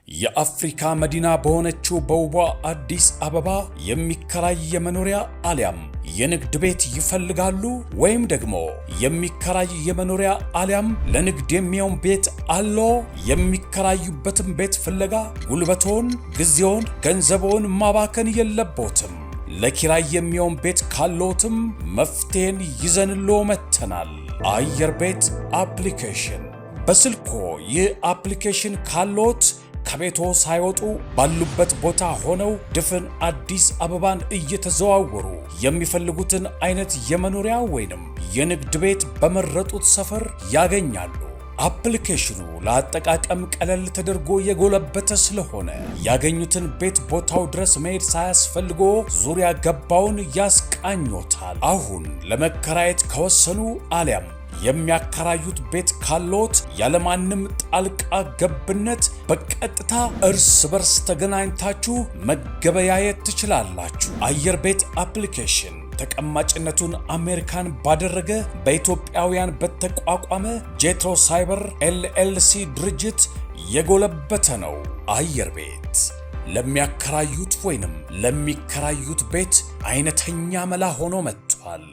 የአፍሪካ መዲና በሆነችው በውቧ አዲስ አበባ የሚከራይ የመኖሪያ አሊያም የንግድ ቤት ይፈልጋሉ? ወይም ደግሞ የሚከራይ የመኖሪያ አሊያም ለንግድ የሚሆን ቤት አሎ? የሚከራዩበትን ቤት ፍለጋ ጉልበቶን፣ ጊዜውን፣ ገንዘቦን ማባከን የለቦትም። ለኪራይ የሚሆን ቤት ካሎትም መፍትሄን ይዘንሎ መጥተናል። አየር ቤት application። በስልኮ ይህ application ካሎት ከቤቶ ሳይወጡ ባሉበት ቦታ ሆነው ድፍን አዲስ አበባን እየተዘዋወሩ የሚፈልጉትን አይነት የመኖሪያ ወይንም የንግድ ቤት በመረጡት ሰፈር ያገኛሉ። Application ኑ ለአጠቃቀም ቀለል ተደርጎ የጎለበተ ስለሆነ ያገኙትን ቤት ቦታው ድረስ መሄድ ሳያስፈልጎ ዙሪያ ገባውን ያስቃኞታል። አሁን ለመከራየት ከወሰኑ አሊያም የሚያከራዩት ቤት ካሎት ያለማንም ጣልቃ ገብነት በቀጥታ እርስ በርስ ተገናኝታችሁ መገበያየት ትችላላችሁ። አየር ቤት application ተቀማጭነቱን አሜሪካን ባደረገ፣ በኢትዮጵያውያን በተቋቋመ ጄትሮ ሳይበር LLC ድርጅት የጎለበተ ነው። አየር ቤት ለሚያከራዩት ወይንም ለሚከራዩት ቤት አይነተኛ መላ ሆኖ መጥቷል።